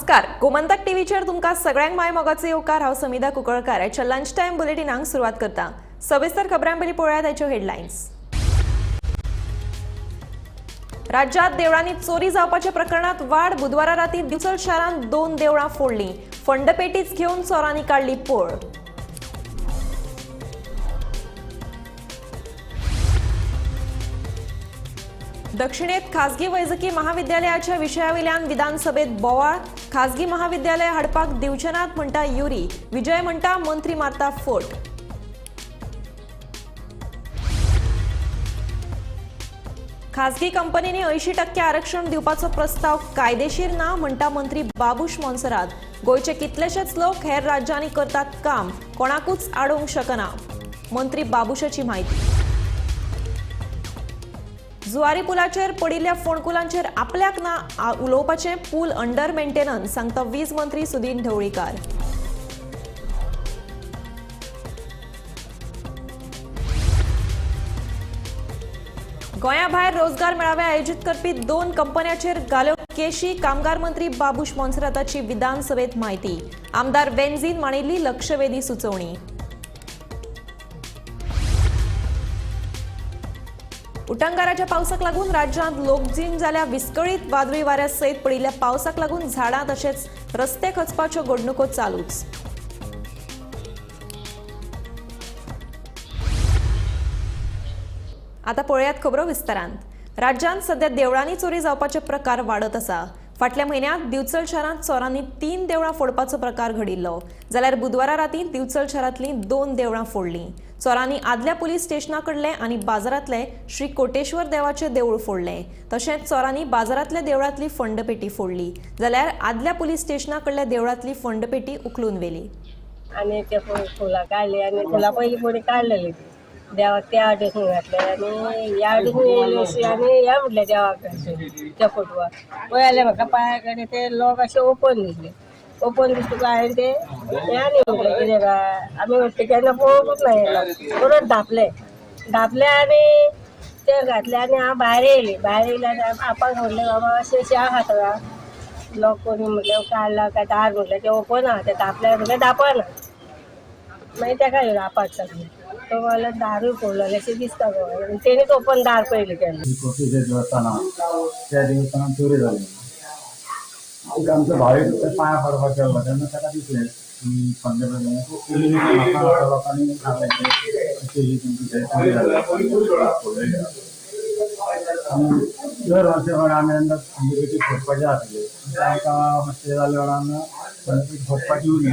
नमस्कार, गोमंतक टीव्हीचेर तुमकां सगळ्यांक माय मोगाचो येवकार. हांव समिधा कुंकळकार. आयच्या लंच टायम बुलेटिनाक सुरवात करता. सविस्तर खबरां पयलीं पळोवया ताच्यो हेडलायन्स. राज्यात देवळांनी चोरी जावपाच्या प्रकरणात वाड. बुधवारा राती दिवचल शारांत 2 देवळां फोडलीं. फंडपेटीच घेवन चोरांनी काडली पळ. दक्षिणेत खासगी वैजकी महाविद्यालयाच्या विशयावयल्यान विधानसभेत बोवाळ. खासगी महाविद्यालय हाडपाक दिवचे नात म्हणटा युरी. विजय म्हणटा मंत्री मारता फट. खासगी कंपनींनी 80% आरक्षण दिवपाचो प्रस्ताव कायदेशीर ना म्हणटा मंत्री बाबूश मोन्सेरात. गोंयचे कितलेशेच लोक हेर राज्यांनी करतात काम, कोणाकूच आडोवंक शकना, मंत्री बाबूशाची म्हायती. जुवारी पुलाचेर पडिल्ल्या फोंडकुलांचेर आपल्याक ना उलोवपाचें, पूल अंडर मेंटेनन्स सांगता वीज मंत्री सुदिन ढवळीकार. गोंया भायर रोजगार मेळावे आयोजीत करपी 2 कंपन्यांचेर घाल्यो केशी. कामगार मंत्री बाबूश मोन्सेराताची विधानसभेत म्हायती. आमदार वेन्झीन मांडिल्ली लक्षवेधी सुचोवणी. उटंगाराच्या पावसाक लागून राज्यांत लोकजीण जाल्या विस्कळीत. वादळी वाऱ्या सयत पडिल्ल्या पावसाक लागून झाडां तशेंच रस्ते खचपाच्यो घडणुको चालूच. आता पळयात खबरो विस्तारान. राज्यांत सध्या देवळांनी चोरी जावपाचे प्रकार वाडत आसा. फाटल्या म्हयन्यांत दिवचल शारांत चोरांनी 3 देवळां फोडपाचो प्रकार घडिल्लो, जाल्यार बुधवारा राती दिवचल शारांतलीं 2 देवळां फोडलीं. चोरांनी आदल्या पुलीस स्टेशना कडले आनी बाजारांतले श्री कोटेश्वर देवाचें देवूळ फोडलें. तशेंच चोरांनी बाजारांतल्या देवळांतली फंडपेटी फोडली, जाल्यार आदल्या पुलीस स्टेशना कडल्या देवळांतली फंडपेटी उखलून व्हेली. आनी ते फुलां काडली आनी फुलां पयलीं कोणी काडलेली देवाक त्या वाटेसून घातले आनी ह्या वाटेसून येयले अशी आनी ह्या म्हटलें देवाक त्या फोटवाक पळय जाल्यार म्हाका पांया कडेन ते लोक अशे ओपन दिसले. ओपन दिसता तुका हांवें ते हें आनी म्हटलें कितें काय आमी म्हटलें केन्ना पळोवंकूच ना हे लोक. परत धांपले धांपले आनी ते घातले आनी हांव भायर येयली. भायर येयले आनी आपाक म्हटलें बाबा अशें अशें आहा थंय लोक कोणी म्हटलें काडला काय दार म्हटलें तें ओपन आहा तें धांपल्यार म्हटलें धांपना. मागीर तेका येयलो आपाक सांगलें तो म्हणल्यार दारूय फोडलेलें अशें दिसता गो तेणीच ओपन दार पयलें केन्ना. कोटेश्वर देवस्थान आहा त्या देवस्थानात चोरी जाली. एक आमचो भावीक पांया पडपाक गेल्लो तेन्ना ताका दिसलें की म्हाका लोकांनी सांगलें की तुमची चोरी जाली फोडलेली आहा. आनी दर वर्सा प्रमाणे आमी जेन्ना खंडपेटी फोडपाची आसली आमकां मातशें जालें वेळान खंडपेटी फोडपाची उरली.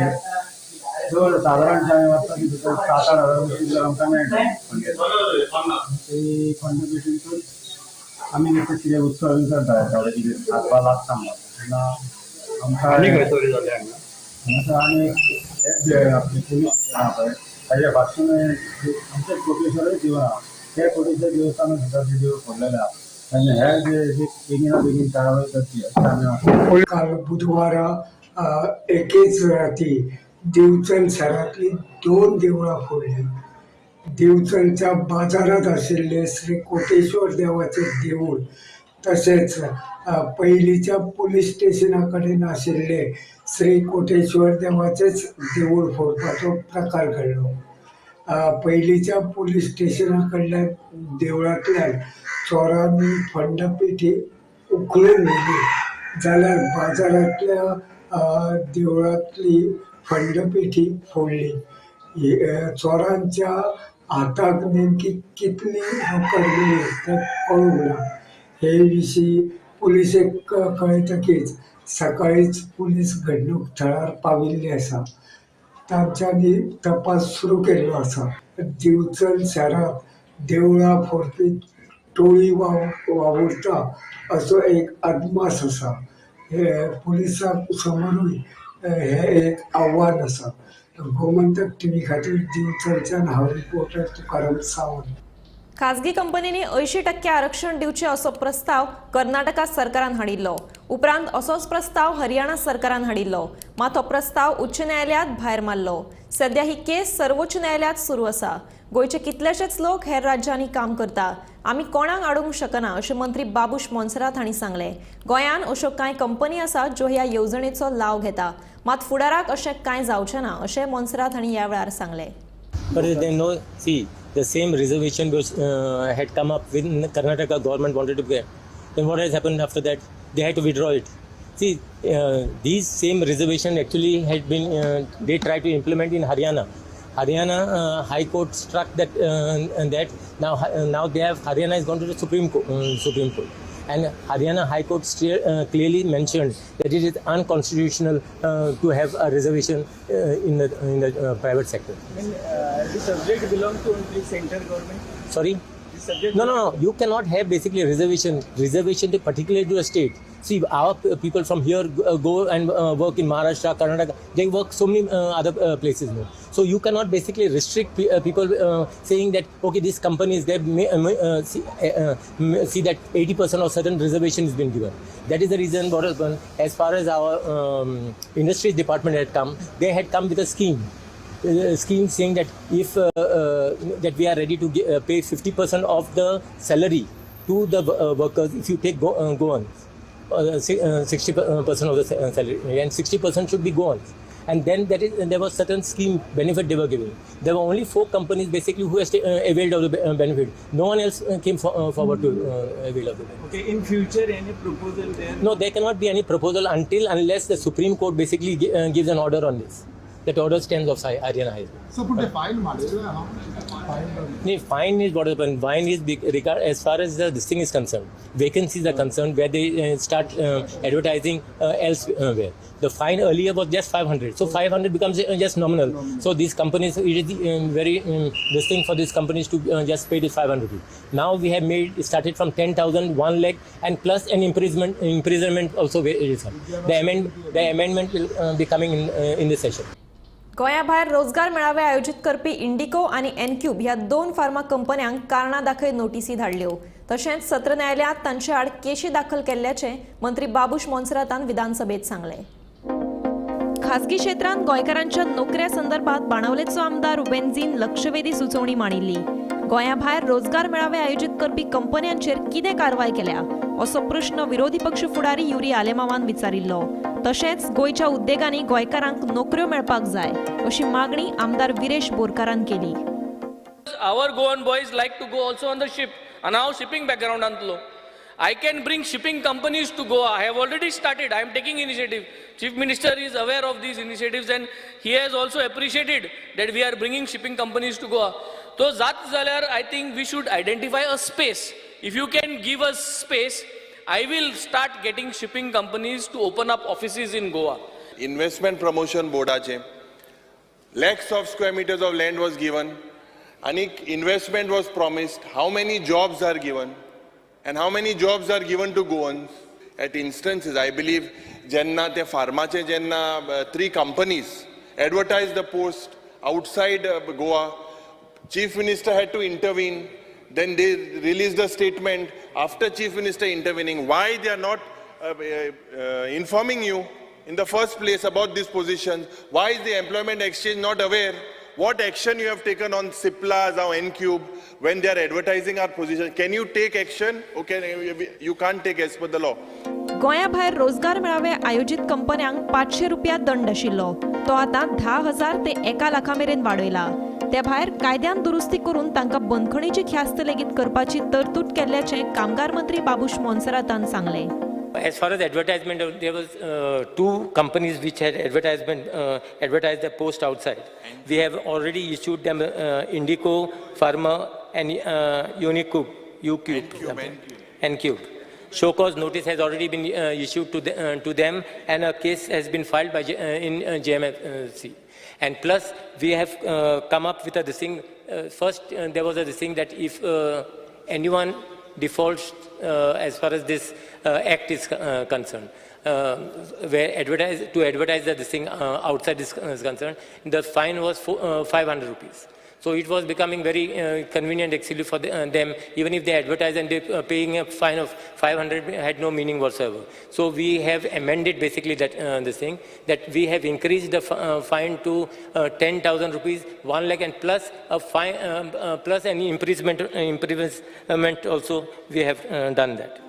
चड सादारणशें आमी वर्सा भितर 7-8 हजार रुपया आमकां मेळटा. ते खंडपेटी भितर आमी भितर कितें उत्सव बी करता थोडे कितें हातभार लागता म्हणून तेन्ना आमकां आनी खंय चोरी जाली हांगा? हांगासर आनी एक आपलें पुलीस स्टेशन आहा पळय ताज्या फाटसून आमचें कोटेश्वरूय देवूळ आहा. ते कोटेश्वर देवस्थानात सुद्दां ते देवूळ फोडलेलें आहा. आनी हे जे बेगिना बेगीन कारवाय करची अशें आमी मागता. काल बुधवारा एकेच राती दिवचल शारांतली 2 देवळां फोडली. दिवचलच्या बाजारांत आशिल्ले श्री कोटेश्वर देवाचें देवूळ तशेंच पयलींच्या पुलीस स्टेशना कडेन आशिल्ले श्री कोटेश्वर देवाचेंच देवूळ फोडपाचो प्रकार घडलो. पयलींच्या पुलीस स्टेशना कडल्या देवळांतल्यान चोरांनी फंडपेटी उखलून व्हेली, जाल्यार बाजारांतल्या देवळांतली फंडपेटी फोडली. चोरांच्या हाताक नेमकी कितली रोकड गेली तें कळूंक ना. हे विशीं पुलिसेक कळटकीच सकाळींच पुलीस घडणूक थळार पाविल्ले आसा. तांच्यांनी तपास सुरू केल्लो आसा. दिवचल शारांत देवळां फोडपी टोळी वावुरता असो एक अदमास आसा. हे पुलिसांक समोरूय हे एक आव्हान आसा. गोमंतक टीव्ही खातीर दिवचलच्यान हांव रिपोर्टर तुकाराम सावंत. खासगी कंपनींनी 80% आरक्षण दिवचें असो प्रस्ताव कर्नाटका सरकारान हाडिल्लो. उपरांत असोच प्रस्ताव हरियाणा सरकारान हाडिल्लो. मात हो प्रस्ताव उच्च न्यायालयांत भायर मारलो. सध्या ही केस सर्वोच्च न्यायालयांत सुरू आसा. गोंयचे कितलेशेच लोक हेर राज्यांनी काम करता, आमी कोणाक आडोवंक शकना अशें मंत्री बाबूश मोन्सेरात हांणी सांगलें. गोंयांत अश्यो कांय कंपनी आसात ज्यो ह्या येवजणेचो लाव घेता, मात फुडाराक अशें कांय जावचें ना अशें मोन्सेरात हांणी ह्या वेळार सांगलें. But they know, see, the same reservation was, had come up when Karnataka government wanted to get. Then what has happened after that? They had to withdraw it. See, these same reservation actually had been, they tried to implement in Haryana. Haryana High Court struck that, and that now they have, Haryana has gone to the Supreme Court, And Haryana High Court clearly mentioned that it is unconstitutional to have a reservation in the private sector. I mean, the subject belongs to only central government? Sorry? The subject? No. You cannot have basically reservation to particularly to a state. See, our people from here go and work in Maharashtra, Karnataka. They work so many other places now. So you cannot basically restrict people saying that, okay, this company is there, may, see that 80% of certain reservation has been given. That is the reason what has been, as far as our industries department had come, they had come with a scheme. Scheme saying that if that we are ready to pay 50% of the salary to the workers if you take Goans, 60% of the salary, and 60% should be Goans. And then there was certain scheme benefit they were giving. There were only 4 companies basically who availed of the benefit. No one else came forward to avail of the benefit. Okay, in future any proposal there? No, there cannot be any proposal until unless the Supreme Court basically gives an order on this. That order stands of Haryana High Court. So put a fine, how much is the fine? No, fine is what happened. Fine is regard as far as this thing is concerned. Vacancies are concerned where they start advertising elsewhere. The fine earlier was just 500. So 500 becomes just nominal. So these companies, it is very this thing for these companies to just pay this 500. Now we have started from 10,000, 1 lakh, and plus an imprisonment also is. The amendment will be coming in this session. गोंया भायर रोजगार मेळावे आयोजीत करपी इंडिको आनी Encube ह्या 2 pharma कंपन्यांक कारणां दाखय नोटीसी धाडल्यो. तशेंच सत्र न्यायालयांत तांचे आड केशी दाखल केल्ल्याचें मंत्री बाबूश मोन्सेरातान विधानसभेत सांगलें. खासगी क्षेत्रांत गोंयकारांच्या नोकऱ्या संदर्भात बाणावलेचो आमदार वेन्झीन लक्षवेधी सुचोवणी मांडिल्ली. गोंया भायर रोजगार मेळावे आयोजीत करपी कंपन्यांचेर कितें कारवाय केल्या असो प्रश्न विरोधी पक्ष फुडारी युरी आलेमावान विचारिल्लो. तशेंच गोंयच्या उद्देगांनी गोंयकारांक नोकऱ्यो मेळपाक जाय अशी मागणी आमदार विरेश बोरकारान केली. Our Goan boys like to go also on the ship. And now shipping background antlo. I can bring shipping companies to Goa. I have already started. I am taking initiative. Chief Minister is aware of these initiatives and he has also appreciated that we are bringing shipping companies to Goa. So zat zalyar, I think we should identify a space. If you can give us space, I will start getting shipping companies to open up offices in Goa. Investment Promotion Board, lakhs of square meters of land was given, and investment was promised. How many jobs are given? And how many jobs are given to Goans? At instances, I believe, Jenna, te pharmache Jenna, 3 companies advertised the post outside Goa. Chief Minister had to intervene. Then they released a statement after Chief Minister intervening. Why they are not informing you in the first place about these positions? Why is the employment exchange not aware? What action you have taken on Cipla or Encube when they are advertising our position? Can you take action? Okay, you can't take as per the law. गोंया भायर रोजगार मेळावे आयोजीत कंपन्यांक 500 रुपया दंड आशिल्लो तो आतां 10,000 ते 1 लाखा मेरेन वाडयला. ते भायर कायद्यान दुरुस्ती करून तांकां बंदखणीची ख्यास्त लेगीत करपाची तरतूद केल्ल्याचें कामगार मंत्री बाबूश मोन्सेरातान सांगलें. As far as advertisement, there was 2 companies which had advertised the post outside. We have already issued them Indico, Pharma, and Unicube, Encube. Show cause notice has already been issued to them, and a case has been filed by in JMFC. And plus, we have come up with a this thing. First, there was a this thing that if anyone defaults as far as this act is concerned, where advertise the this thing outside is concerned, the fine was 500 rupees. So it was becoming very convenient actually for them, even if they advertise and they paying a fine of 500 had no meaning whatsoever. So we have amended basically that this thing, that we have increased the fine to 10,000 rupees, 1 lakh, and plus a fine, plus an imprisonment also we have done that.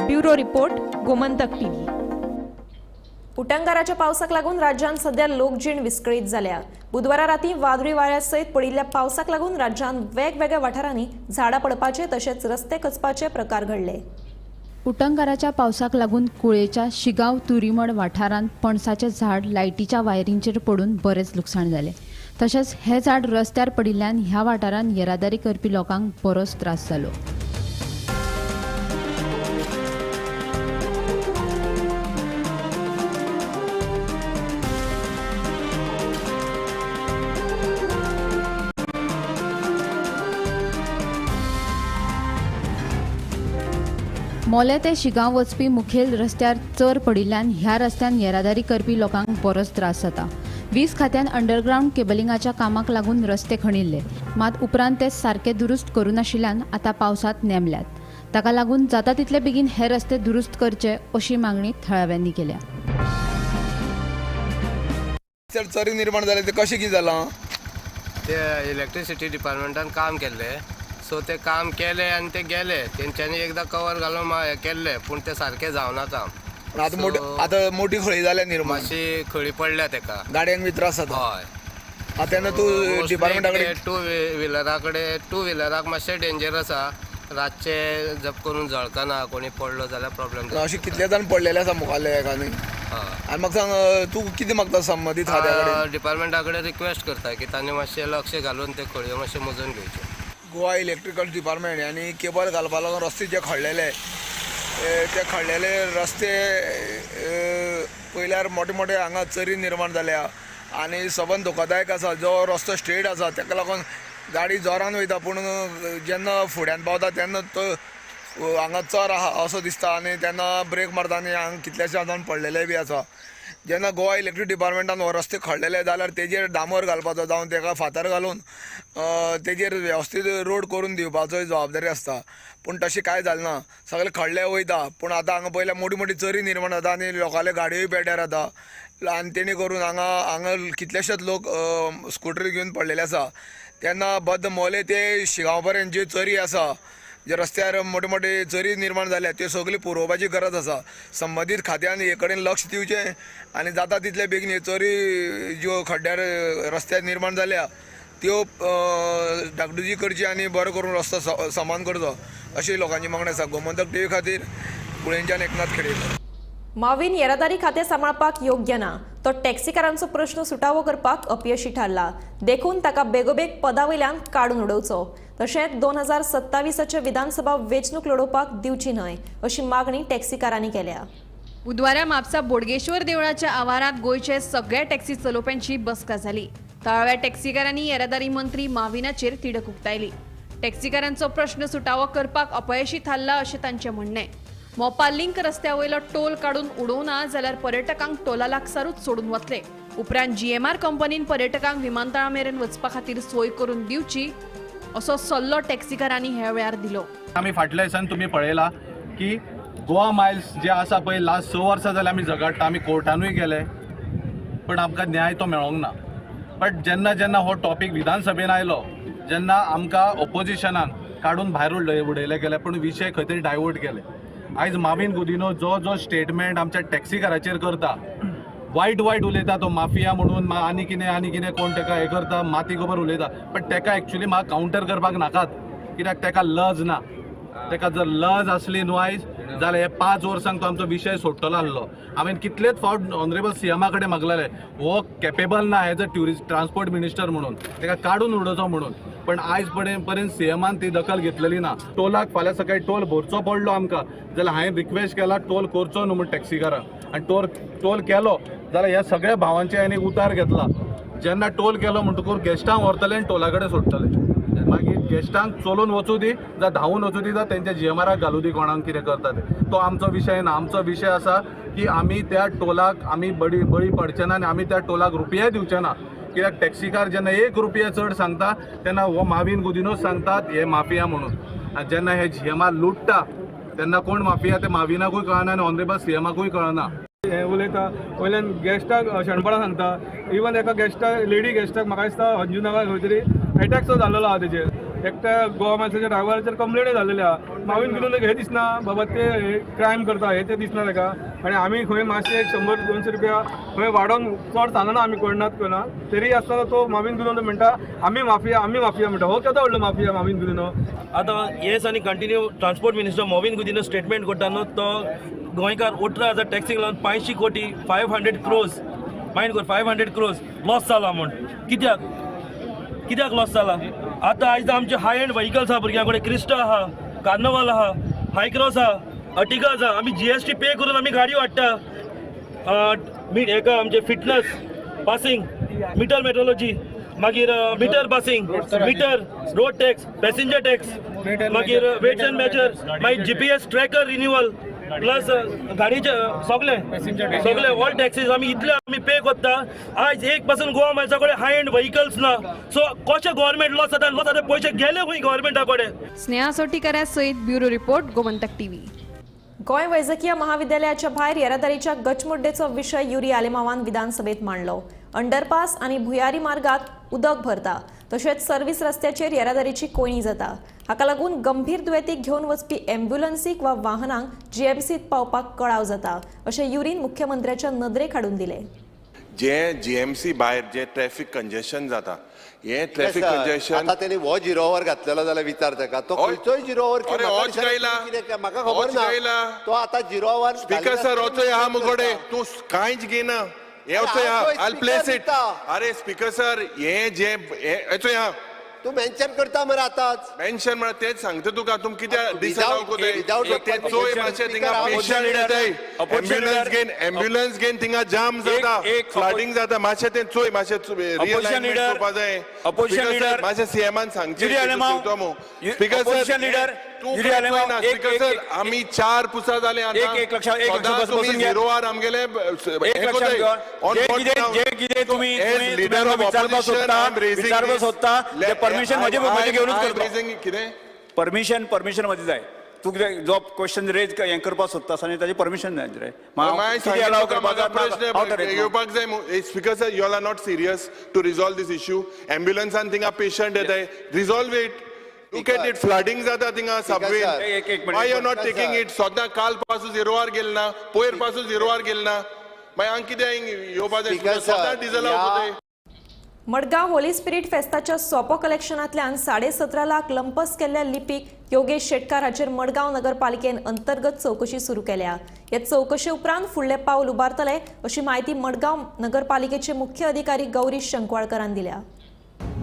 Bureau report, Gomantak TV. उटंगाराच्या पावसाक लागून राज्यांत सध्या लोकजीण विस्कळीत जाल्या. बुधवारा राती वादळी वाऱ्या सयत पडिल्ल्या पावसाक लागून राज्यांत वेगवेगळ्या वाठारांनी झाडां पडपाचे तशेंच रस्ते खचपाचे प्रकार घडले. उटंगाराच्या पावसाक लागून कुळेच्या शिगांव तुरीमड वाठारांत पणसाचें झाड लायटीच्या वायरींचेर पडून बरेंच लुकसाण जालें. तशेंच हें झाड रस्त्यार पडिल्ल्यान ह्या वाठारांत येरादारी करपी लोकांक बरोच त्रास जालो. मोलें ते शिगांव वचपी मुखेल रस्त्यार चर पडिल्ल्यान ह्या रस्त्यान येरादारी करपी लोकांक बरोच त्रास जाता. वीज खात्यान अंडरग्रावंड केबलिंगाच्या कामाक लागून रस्ते खणिल्ले, मात उपरांत ते सारके दुरुस्त करूं नाशिल्ल्यान आतां पावसांत नेमल्यात. ताका लागून जाता तितले बेगीन हे रस्ते दुरुस्त करचे अशी मागणी थळाव्यांनी केल्या. चरी निर्माण जाले ते कशें कितें जालां? ते इलेक्ट्रिसिटी डिपार्टमेंटान काम केल्लें, सो ते काम केले आनी ते गेले. तेंच्यांनी एकदां कवर घालून हें केल्लें, पूण तें सारकें जावना काम. आतां मोठी खळी जाल्या निर्माण, मातशी खळी पडल्या तेका, गाडयांक बी त्रास जाता. हय, आतां तेन्ना तूं डिपार्टमेंटा कडेन टू व्हिलराक मातशें डेंजरस आसा. रातचे जप करून जळकना, कोणी पडलो जाल्यार प्रॉब्लेम. अशें कितले जाण पडलेले आसा मुखाल्ल्या हेका न्ही. आनी म्हाका सांग, तूं कितें मागता संबंदीत खात्या कडेन? डिपार्टमेंटा कडेन रिक्वेस्ट करता की तांणी मातशें लक्ष घालून ते खळयो मातशें मोजून घेवच्यो. गोवा इलेक्ट्रिकल डिपार्टमेंट आनी केबल घालपा लागून रस्ते जे खणलेले ते खणलेले रस्ते पळयल्यार मोठे मोठे हांगा चरी निर्माण जाल्या आनी सबंद धोकादायक आसा. जो रस्तो स्ट्रेट आसा ताका लागून गाडी जोरान वयता, पूण जेन्ना फुड्यान पावता तेन्ना तो हांगा चर आहा असो दिसता आनी तेन्ना ब्रेक मारता आनी हांगा कितल्याश्या जाण पडलेले बी आसा. जेन्ना गोवा इलेक्ट्रीक डिपार्टमेंटान हो रस्ते खणलेले जाल्यार तेजेर डांबर घालपाचो, जावं तेका फातर घालून तेजेर वेवस्थीत रोड करून दिवपाचो जबाबदारी आसता, पूण तशें कांय जालें ना. सगळे खणले वयता, पूण आतां हांगा पळयल्यार मोठी मोठी चरी निर्माण जाता आनी लोकांले गाडयोय पेड्ड्यार जाता आनी तेणी करून हांगा हांगा कितलेशेच लोक स्कुटरी घेवन पडलेले आसा. तेन्ना बद्द मोलें ते शिगांव पर्यंत ज्यो चरी आसा, जे रस्त्यार मोठे मोठे चरी निर्माण जाल्या त्यो सगळी पुरोवपाची गरज आसा. संबंदीत खात्यान हे कडेन लक्ष दिवचें आनी जाता तितले बेगीन ह्यो चरी ज्यो खड्ड्यार रस्त्यार निर्माण जाल्या त्यो डागडुजी करची आनी बरो करून रस्तो समान करचो अशी लोकांची मागणी आसा. गोमंतक टीव्ही खातीर कुळेंच्यान एकनाथ खेडेकर. माविन येरादारी खातें सांबाळपाक योग्य ना, तो टॅक्सीकारांचो प्रश्न सुटावो करपाक अपयशी थारला, देखून ताका बेगोबेग पदा वयल्यान काडून उडोवचो. तशेंच 2027 विधानसभा वेंचणूक लडोवपाक दिवची न्हय अशी मागणी टॅक्सीकारांनी केल्या. बुधवारा म्हापसा बोडगेश्वर देवळाच्या आवारांत गोंयचे सगळ्या टॅक्सी चलोवप्यांची बसका जाली. थळाव्या टॅक्सीकारांनी येरादारी मंत्री माविनाचेर तिडक उक्तायली. टॅक्सीकारांचो प्रश्न सुटावो करपाक अपयशी थारला अशें तांचें म्हणणें. मोपा लिंक रस्त्या वयलो टोल काडून उडोवना जाल्यार पर्यटकांक टोला लागसारूच सोडून वतले. उपरांत जीएमआर कंपनीन पर्यटकांक विमानतळा मेरेन वचपा खातीर सोय करून दिवची असो सल्लो टॅक्सीकारांनी ह्या वेळार दिलो. आमी फाटल्या दिसान तुमी पळयला की गोवा मायल्स जे आसा पळय लास्ट 6 वर्सां जाल्यार आमी झगडटा, आमी कोर्टानूय गेले पण आमकां न्याय तो मेळोंक ना. बट जेन्ना जेन्ना हो टॉपीक विधानसभेन आयलो जेन्ना आमकां ओपोजिशनान काडून भायर उडयले गेले, पूण विशय खंय तरी डायवर्ट केले. आयज माविन गुदिन्हो जो जो स्टेटमेंट आमच्या टॅक्सीकाराचेर करता, वायट वायट उलयता, तो माफिया म्हणून आनी कितें आनी कितें कोण तेका हें करता, माती खबर उलयता, पण तेका एक्चुली म्हाका कावंटर करपाक नाकात, कित्याक तेका लज ना. तेका जर लज आसली न्हू आयज जाल्यार हे 5 वर्सांक तो आमचो विशय सोडटलो आसलो. हांवें कितलेच फावट ऑनरेबल सीएमा कडेन मागलेलें, हो केपेबल ना as a tourist transport minister म्हणून, तेका काडून उडोवचो म्हणून, पण आयज पर्यंत सीएमान ती दखल घेतलेली ना. टोलाक फाल्यां सकाळी टोल भरचो पडलो आमकां जाल्यार हांवें रिक्वेस्ट केला टोल करचो न्हू म्हूण टॅक्सीकारांक, आनी टोल केलो जाल्यार ह्या सगळ्या भावांचे हांवें उतार घेतला. जेन्ना टोल केलो म्हणटकूच गेस्टांक व्हरतले आनी टोला कडेन सोडटले, मागीर गेस्टांक चलोवन वचूं दी जावं धांवून वचूं दी जावं तेंच्या जीएमआराक घालूं दी, कोणाक कितें करता ते, तो आमचो विशय ना. आमचो विशय आसा की आमी त्या टोलाक आमी बळी पडचे ना आनी आमी त्या टोलाक रुपयाय दिवचे ना. कित्याक टॅक्सीकार जेन्ना 1 रुपया चड सांगता तेन्ना हो माविन गुदिन्हो सांगतात हे माफिया म्हणून. आनी जेन्ना हे जीएमआर लुट्टा तेन्ना कोण माफिया ते माविनाकूय कळना आनी ऑनरेबल सीएमाकूय कळना. हें उलयता वयल्यान गेस्टाक शेणपणां सांगता. इवन एका गेस्टाक, लेडी गेस्टाक म्हाका दिसता अंजुनाका खंय तरी एटॅक सो जाल्लो आहा तेजेर. एकट्या गोवा मायल्साच्या ड्रायव्हराचेर कंप्लेनूय जाल्लेली आहा. माविन गुदिन्हो हें दिसना बाबा ते क्रायम करता हें तें दिसना ताका. आनी आमी खंय मातशें 100-200 रुपया खंय वाडोवन चड सांगना आमी कोणाक कोणा तरी आसतना तो माविन गुदिन्हो म्हणटा आमी माफिया, आमी माफिया म्हणटा. हो केदो व्हडलो माफिया माविन गुदिन्हो. आतां येस आनी continue transport minister Mauvin Godinho statement करता न्हू, तो गोंयकार 18,000 टॅक्सीक लागून 500 कोटी 500 क्रोर्स मायंड कर 500 क्रोर्स लॉस जाला म्हूण. कित्याक कित्याक लॉस जाला? आतां आयज आमचे हाय एंड व्हेकल्स आहा भुरग्यां कडेन, क्रिस्टा आहा, कार्नवाल आहा, हायक्रॉस आहा, अर्टिगा आसा. आमी GST पे करून आमी गाडयो हाडटा. हेका आमचे फिटनस पासिंग, मिटर मेट्रोलॉजी, मागीर meter passing, meter, road tax, passenger tax, मागीर वेट्स एंड मेजर, मागीर GPS tracker renewal, plus गाडयेचे सगळे सगळे ऑल टॅक्सीज आमी इतले आमी पे करता. आयज एक पासून गोवा मायल्सा कडेन हाय एंड व्हेकल्स ना. सो कशें गव्हर्मेंट लॉस जाता? लॉस जाता पयशे गेले खंय गव्हर्मेंटा कडेन? स्नेहा सोटीकरा सयत bureau report, Gomantak TV. Goa वैजकीय महाविद्यालयाच्या भायर येरादारीच्या गचमुड्डेचो विशय युरी आलेमावान विधानसभेत मांडलो. अंडरपास आनी भुयारी मार्गात उदक भरता, तशेंच सर्व्हिस रस्त्याचेर येरादारीची कोंयडी जाता. हाका लागून गंभीर दुयेंतीक घेवन वचपी एम्ब्युलन्सीक वा वाहनांक जीएमसीत पावपाक कळाव जाता अशें युरीन मुख्यमंत्र्याच्या नदरेक हाडून दिलें. जे जीएमसी भायर जे ट्रॅफिक कंजेशन जाता, हे ट्रॅफिक कंजेशन आता तेणी हो झिरो our घातलेलो जाल्यार विचार ताका, तो खंयचोय झिरो our म्हाका खबर ना. तो आतां झिरो our speaker sir वचोय आहा मुगोडे, तूं कांयच घेना. हे वचोय आहा, आय प्लेस it. अरे स्पीकर सर, हे जे येचोय आहा तूं मेन्शन करता मरे आतांच. मेन्शन म्हळ्यार तेच सांगता तुका. तुम कित्याक डिसअलाव कोताय? ते चोय मातशें थिंगा पेशंट येताय, एम्ब्युलन्स घेवन, एम्ब्युलन्स घेवन थिंगा जाम जाता, फ्लडिंग जाता. मातशें तें चोय, मातशें रिअलाइनमेंट करपा जाय. मातशें सीएमान सांगचें. स्पीकर सर, तूं स्पीकर सर, आमी 4 पुसा जाले आतां. तुमी झिरो our आमगेले लिडर ऑफ ऑपोजिशन परमिशन म्हजे म्हजे घेवनूच करता. कितें परमिशन? परमिशन म्हजें जाय. तूं कितें जो क्वेश्चन रेज हें करपाक सोदता आसा न्ही ताजी परमिशन जाय रे. प्रश्न येवपाक जाय. Speaker sir, you all are not serious to resolve this issue. एम्ब्युलन्सान थिंगा पेशंट येताय, resolve it. Look at it, flooding जाता थिंगा Subway. Why you are not taking it? सद्दां काल पासून झिरो our गेल ना, पयर पासून झिरो our गेल ना. मागीर हांगा कितें येवपा जाय? सद्दां डिझल आवय. मडगांव होली स्पिरिट फेस्ताच्या सोपो कलेक्शनांतल्यान 17.5 लाख लंपस केल्ल्या लिपीक योगेश शेटकार हाचेर मडगांव नगरपालिकेन अंतर्गत चवकशी सुरू केल्या. हे चवकशे उपरांत फुडले पावल उबारतले अशी म्हायती मडगांव नगरपालिकेचे मुख्य अधिकारी गौरीश शंकवाळकरान दिल्या.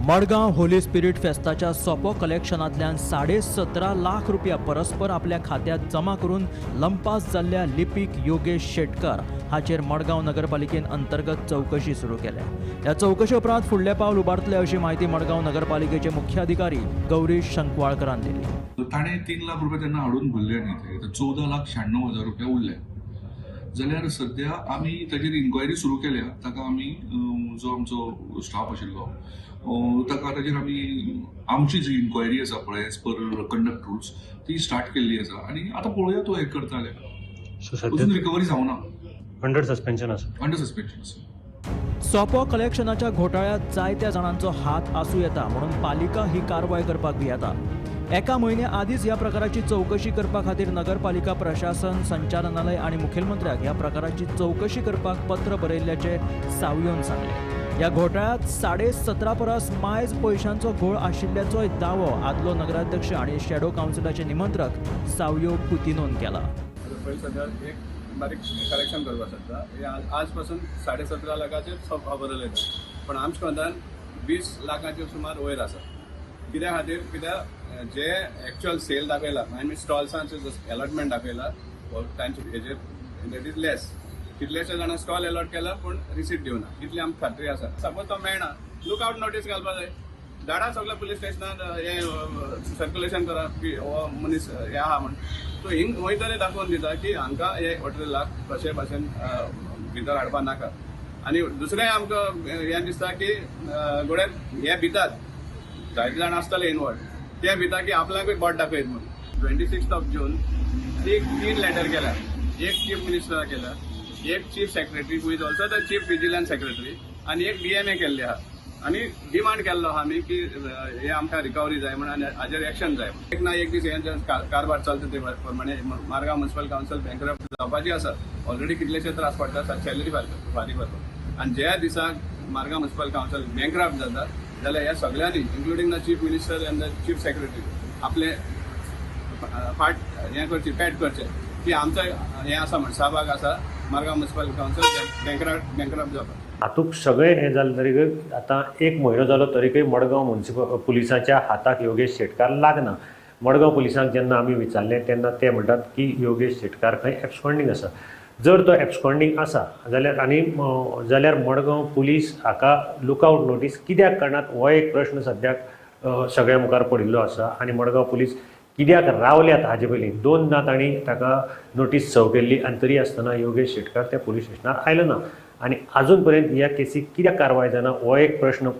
मडगांव होली स्पिरिट फेस्ताच्या सोपो कलेक्शनांतल्यान 17.5 लाख रुपया परस्पर आपल्या खात्यात जमा करून लंपास जाल्ल्या लिपीक योगेश शेटकार हाचेर मडगांव नगरपालिकेन अंतर्गत चवकशी सुरू केल्या. ह्या चवकशे उपरांत फुडले पावल उबारतले अशी म्हायती मडगांव नगरपालिकेचे मुख्य अधिकारी गौरीश शंकवाळकरान दिली. ताणें 3 लाख रुपया तेन्ना हाडून भरले न्ही, ते 14,96,000 रुपया उरले. जाल्यार सद्या आमी ताजेर इन्क्वायरी सुरू केल्या. ताका आमी जो आमचो स्टाफ आशिल्लो ताका ताजेर आमी आमची जी इन्क्वायरी आसा पळय एज पर कंडक्ट रुल्स ती स्टार्ट केल्ली आसा आनी आतां पळोवया तो हें करता जाल्यार. अजून रिकवरी जावना, अंडर सस्पेन्शन आसा. अंडर सस्पेन्शन आसा. सोपो कलेक्शनाच्या घोटाळ्यात जायत्या जाणांचो हात आसूं येता म्हणून पालिका ही कारवाय करपाक भियेता. एका म्हयन्या आदींच ह्या प्रकाराची चवकशी करपा खातीर नगरपालिका प्रशासन संचालनालय आनी मुखेलमंत्र्याक ह्या प्रकाराची चवकशी करपाक पत्र बरयल्ल्याचें सावयोन सांगलें. ह्या घोटाळ्यांत 17.5 परस मायज पयशांचो घोळ आशिल्ल्याचोय दावो आदलो नगराध्यक्ष आनी शॅडो कावन्सिलाचे निमंत्रक सावयो कुतिनोन केला. एक बारीक करेक्शन करपाक शकता. आज पासून 17.5 लाखाचेर खबर उलयता, पण आमच्या कोंतान 20 लाखाचेर सुमार वयर आसा. कित्या खातीर? कित्याक जे एक्चुअल सेल दाखयला, I mean स्टॉल्सांचे अलॉटमेंट दाखयला तांचे हेजेर, that is less. कितलेशे जाणां स्टॉल अलॉट केला पूण रिसीट दिवना, इतली आमकां खात्री आसा. सपोज तो मेळना, लूक आवट नोटीस घालपा जाय. धाडा सगळ्या पुलीस स्टेशनार हें सर्क्युलेशन करा की हो मनीस हे आहा म्हण. सो हिंग खंय तरी दाखोवन दिता की हांकां हे 18 लाख कशे भाशेन भितर हाडपा नाका. आनी दुसरें आमकां हें दिसता की गोड्याक हे भितात जायते जाण आसतले इनवॉल्व, ते भिता की आपल्याकूय बोट दाखयत म्हणून. 26 ऑफ जून तीन लेटर केल्या, एक चीफ मिनिस्टराक केल्या, एक chief secretary who is also the chief vigilance secretary आनी एक डीएमए केल्ले आहा आनी डिमांड केल्लो आहा आमी की हे आमकां रिकवरी जाय म्हणून आनी हाजेर एक्शन जाय. एक ना एक दीस हे जे कारभार चलता ते प्रमाणे मारगांव म्युन्सिपल कावन्सील बँकरप्ट जावपाची आसा. ऑलरेडी कितलेशे त्रास पडटा सॅलरी फारीक करपाक आनी ज्या दिसा मारगांव म्युन्सिपल कावन्सील बँकरप्ट जाता जाल्यार ह्या सगळ्यांनी including the chief minister and the chief secretary आपले फाट हें करची, पॅट करचें की आमचो हें आसा म्हण सहभाग आसा मारगांव म्युन्सिपल कावन्सील बँकरप्ट जावपाक. हातूंत सगळें हें जालें तरीकय आतां एक म्हयनो जालो तरीकय मडगांव म्युन्सिपल पुलिसांच्या हाताक योगेश शेटकार लागना. मडगांव पुलिसांक जेन्ना आमी विचारलें तेन्ना ते म्हणटात की योगेश शेटकार खंय एब्सकॉन्डींग आसा. जर तो एब्सकॉन्डींग आसा जाल्यार आनी जाल्यार मडगांव पुलीस हाका लुकआवट नोटीस कित्याक काडनात हो एक प्रश्न सद्याक सगळ्या मुखार पडिल्लो आसा. आनी मडगांव पुलीस कित्याक रावल्यात हाजे पयलीं दोनदां तांणी ताका नोटीस सर्व केल्ली आनी तरी आसतना योगेश शेटकार त्या पुलीस स्टेशनार आयलो ना आनी आजून पर्यंत ह्या केसीक कित्याक कारवाय जायना हो एक प्रश्न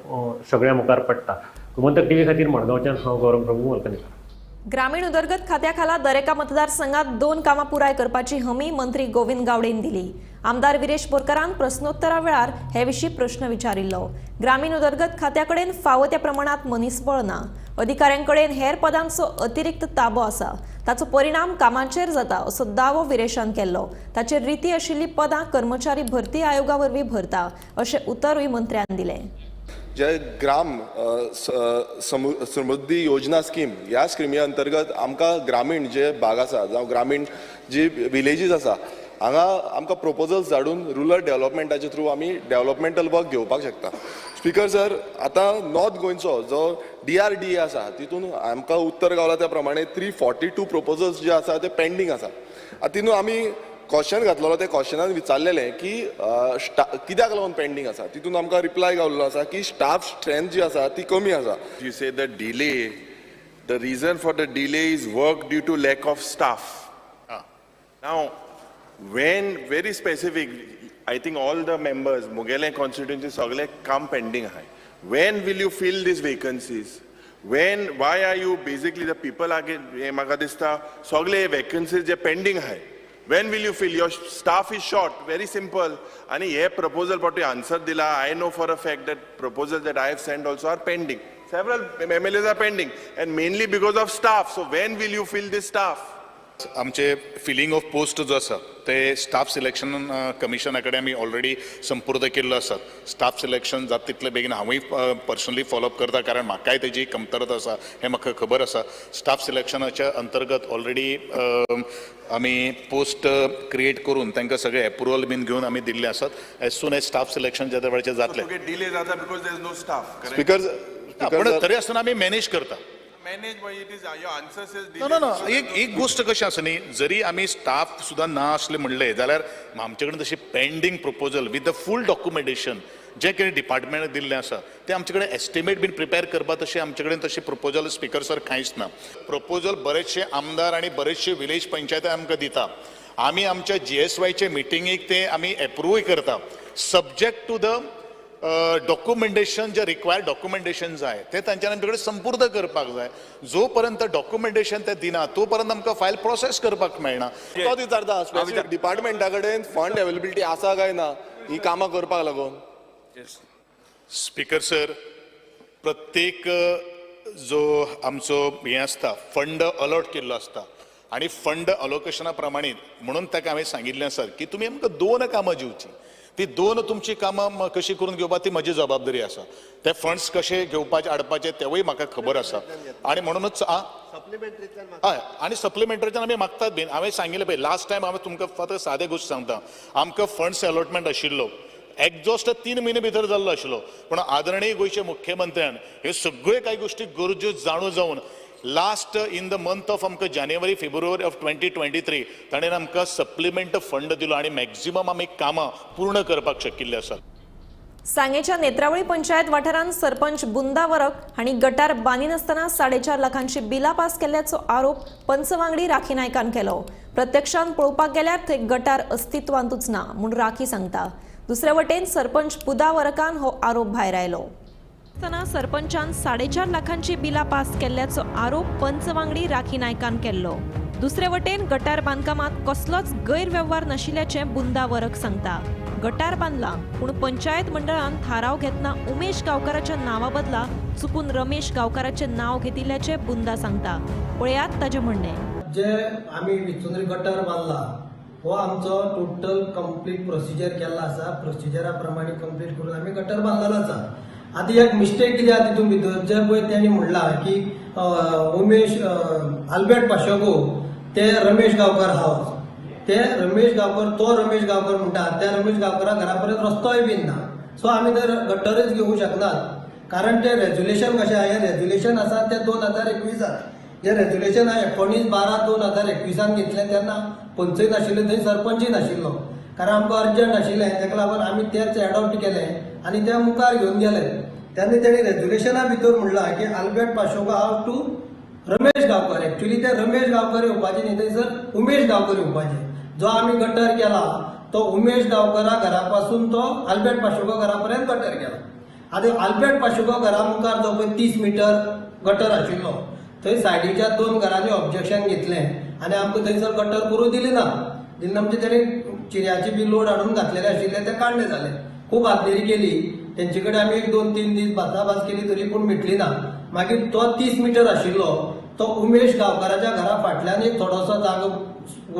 सगळ्या मुखार पडटा. गोमंतक टीव्ही खातीर मडगांवच्यान हांव गौरव प्रभू मलकनेकर. ग्रामीण उदरगत खात्याखाला दरेका मतदारसंघात 2 कामां पुराय करपाची हमी मंत्री गोविंद गावडेन दिली. आमदार विरेश बोरकारान प्रश्नोत्तरा वेळार हे विशीं प्रश्न विचारिल्लो. ग्रामीण उदरगत खात्याकडेन फावो त्या प्रमाणात मनीसबळ ना, अधिकाऱ्यांकडेन हेर पदांचो अतिरिक्त ताबो आसा, ताचो परिणाम कामाचेर जाता असो दावो विरेशान केल्लो. ताचेर रिती आशिल्ली पदां कर्मचारी भरती आयोगा वरवीं भरता अशें उतरूय मंत्र्यान दिलें. जे ग्राम समृद्धी योजना स्कीम ह्या स्किमी अंतर्गत आमकां ग्रामीण जे भाग आसा जावं ग्रामीण जी विलेजीस आसा हांगा आमकां प्रोपोजल्स धाडून रुरल डेव्हलपमेंटाचे थ्रू आमी डेव्हलपमेंटल वर्क घेवपाक शकता. स्पीकर सर, आतां नॉर्थ गोंयचो जो DRDA आसा तितून आमकां उत्तर गावला त्या प्रमाणे 342 प्रोपोजल्स जे आसा ते पेंडींग आसा. आतां तितून आमी क्वेश्चन घातलेलो, त्या क्वेश्चनान विचारलेलें की कित्याक लागून पेंडींग आसा. तितून आमकां रिप्लाय गावल्लो आसा की स्टाफ स्ट्रेंथ जी आसा ती कमी आसा. You say the delay, the reason for the delay is work due to lack of staff. Now when very specific, I think all the members मुगेले कॉन्स्टिट्युएन्सी सगळे काम पेंडींग आहाय. When will you fill these vacancies? When, why are you basically the people are हे म्हाका दिसता सगळे vacancies जे pending आहाय, when will you fill? Your staff is short, very simple. And here proposal but you answer dila, I know for a fact that proposals that I have sent also are pending. Several MLAs are pending and mainly because of staff. So when will you fill this staff? आमचे filling of post जो आसा ते staff selection कमिशना कडेन आमी already संपर्क केल्लो आसा. Staff selection जाता तितले बेगीन हांवूय पर्सनली फॉलोअप करता कारण म्हाकाय तेजी कमतरता आसा हें म्हाका खबर आसा. स्टाफ सिलेक्शनाच्या अंतर्गत ऑलरेडी आमी पोस्ट क्रिएट करून तांकां सगळे एप्रुवल बीन घेवन आमी दिल्ले आसात. As soon as staff selection ज्या वेळाचेर जातलें. डिले जाता because there is no staff. Speaker, पूण तरी आसतना आमी मॅनेज करता. Manage by it is your answer says no no no. एक गोष्ट कशी आसा न्ही, जरी आमी स्टाफ सुद्दां ना आसले म्हणले जाल्यार आमचे कडेन तशी pending proposal with the full documentation जे कितें डिपार्टमेंटाक दिल्लें आसा तें आमचे कडेन एस्टिमेट बीन प्रिपेर करपा तशें आमचे कडेन तशें प्रपोजल स्पीकर सर कांयच ना. प्रपोजल बरेचशे आमदार आनी बरेचशे विलेज पंचायती आमकां दिता. आमी आमच्या GSYचे मिटिंगेक ते आमी एप्रूवय करता subject to the documentation J required documentation जाय ते तांच्यानी आमचे कडेन संपूर्ण करपाक जाय. जो पर्यंत डॉक्युमेंटेशन ते दिना तो पर्यंत आमकां फायल प्रोसेस करपाक मेळना. तो विचारता स्पेसिफिक डिपार्टमेंटा कडेन फंड अवेलेबिलिटी आसा काय ना ही कामां करपाक लागून. स्पीकर सर, प्रत्येक जो आमचो हें आसता फंड अलॉट केल्लो आसता आनी फंड अलोकेशना प्रमाणे म्हणून ताका हांवें सांगिल्लें आसा की तुमी आमकां 2 कामां दिवचीं. ती 2 तुमची कामां कशी करून घेवपा ती म्हजी जबाबदारी आसा. ते फंड्स कशे घेवपाचे हाडपाचे तेवूय म्हाका खबर आसा आनी म्हणूनच हय आनी सप्लिमेंटरीच्यान आमी मागतात बीन. हांवें सांगिल्लें पळय लास्ट टायम हांवें तुमकां फक्त सादे गोश्ट सांगता, आमकां फंड्स अलॉटमेंट आशिल्लो एक्झॉस्ट 3 म्हयने भितर जाल्लो आशिल्लो, पूण आदरणीय गोंयच्या मुख्यमंत्र्यान ह्यो सगळ्यो कांय गोश्टी गरज्यो जाणू जावन last in the month of आमकां जानेवारी फेब्रुवारी ऑफ 2023 ताणें आमकां सप्लिमेंट फंड दिलो आनी मॅक्झिमम आमी कामां पूर्ण करपाक शकिल्ले आसात. सांगेच्या नेत्रावळी पंचायत वाठारांत सरपंच बुंदा वरक हांणी गटार बांदिनासतना 4.5 लाखांची बिलां पास केल्ल्याचो आरोप पंच वांगडी राखी नायकान केलो. प्रत्यक्षांत पळोवपाक गेल्यार थंय गटार अस्तित्वांतूच ना म्हूण राखी सांगता. दुसरे वटेन सरपंच बुदा वरकान हो आरोप भायरायलो. आसतना सरपंचान 4.5 लाखांची बिलां पास केल्ल्याचो आरोप पंच वांगडी राखी नायकान केल्लो. दुसरे वटेन गटार बांदकामांत कसलोच गैरवेव्हार नाशिल्ल्याचें बुंदा वरक सांगता. गटार बांदला पूण पंचायत मंडळान थाराव घेतना उमेश गांवकाराच्या नांवा बदला चुकून रमेश गांवकाराचें नांव घेतिल्ल्याचें बुंदा सांगता. पळयात ताचें म्हणणें. जे आमी विचोंद्री गटार बांदला हो आमचो टोटल कंप्लीट प्रोसिजर केल्लो आसा. प्रोसिजरा प्रमाणे कंप्लीट करून आमी गटार बांदलेलो आसा. आतां एक मिस्टेक कितें आसा तितून भितर जे पळय तेणी म्हणलां की उमेश आल्बर्ट पाशेको ते रमेश गांवकर हावस, ते रमेश गांवकर तो रमेश गांवकर म्हणटा त्या रमेश गांवकरा घरा पर्यंत रस्तोय बीन ना. सो आमी ते गटरच घेवंक शकनात कारण ते रेज्युलेशन कशें आहा, हें रेज्युलेशन आसा तें 2021 जें रेज्युलेशन आहा 19/12/2021 घेतलें तेन्ना पंचय नाशिल्ले, थंय सरपंचय नाशिल्लो कारण आमकां अर्जंट आशिल्लें ताका लागून आमी तेच एडॉप्ट केलें आनी ते मुखार घेवन गेले. तेन्ना तेणी रेज्युलेशना भितर म्हणलां की Albert Pacheco house to Ramesh Gaonkar. Actually ते रमेश गांवकर येवपाचे न्ही, थंयसर उमेश गांवकर येवपाचे. जो आमी गटर केला तो उमेश गांवकरा घरा पासून तो आल्बर्ट पाशेको घरा पर्यंत गटर केला. आतां आल्बर्ट पाशेको घरा मुखार जो पळय 30 मिटर गटर आशिल्लो थंय सायडीच्या 2 घरांनी ऑब्जेक्शन घेतलें आनी आमकां थंयसर गटर करूं दिली ना. दिली ना म्हणजे तेणी चिऱ्याची बी लोड हाडून घातलेले आशिल्ले ते काडले जाले. खूब आदनेरी केली तेंचे कडेन आमी 1-2-3 दीस भासाभास केली तरी पूण मिटली ना. मागीर तो 30 मिटर आशिल्लो तो उमेश गांवकाराच्या घरा फाटल्यान एक थोडोसो जागो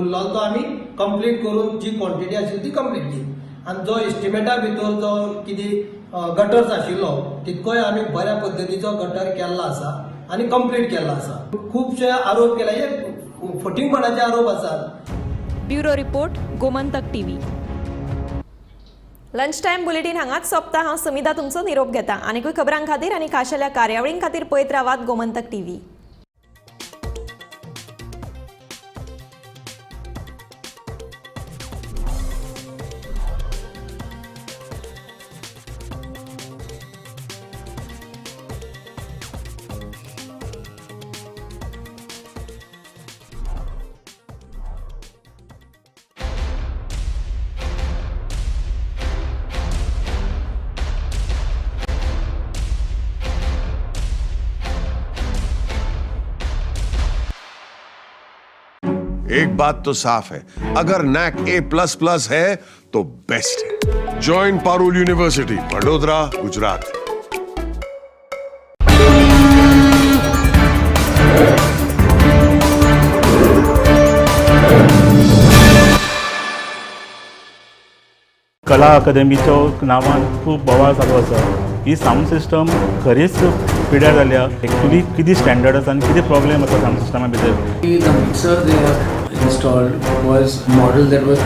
उरलो तो आमी कंप्लीट करून जी क्वॉन्टिटी आशिल्ली ती कंप्लीट केली. आनी जो एस्टिमेटा भितर जो कितें गटर्स आशिल्लो तितकोय आमी बऱ्या पद्दतीचो गटर केल्लो आसा आनी कंप्लीट केल्लो आसा. खुबशे आरोप केले, हे फटींगपणाचे आरोप आसात. Bureau report, Gomantak TV. Lunch time bulletin हांगाच सोंपता. हांव समिता तुमचो निरोप घेता. आनीकूय खबरां खातीर आनी खाशेल्या कार्यावळीं खातीर पळयत रावात गोमंतक टीव्ही. एक बात तो साफ है, अगर नैक A++ है तो बेस्ट है। Join Parul university, Vadodara, Gujarat. कला अकादमीचो नांवान खूब बोवाळ चालू आसा. ही सावंड सिस्टम खरीच पिड्यार जाल्या. एक्चुअली कितें स्टँडर्ड आसा आनी कितें प्रॉब्लेम आसा सावंड सिस्टमा भितर. The mixer they have installed was model that was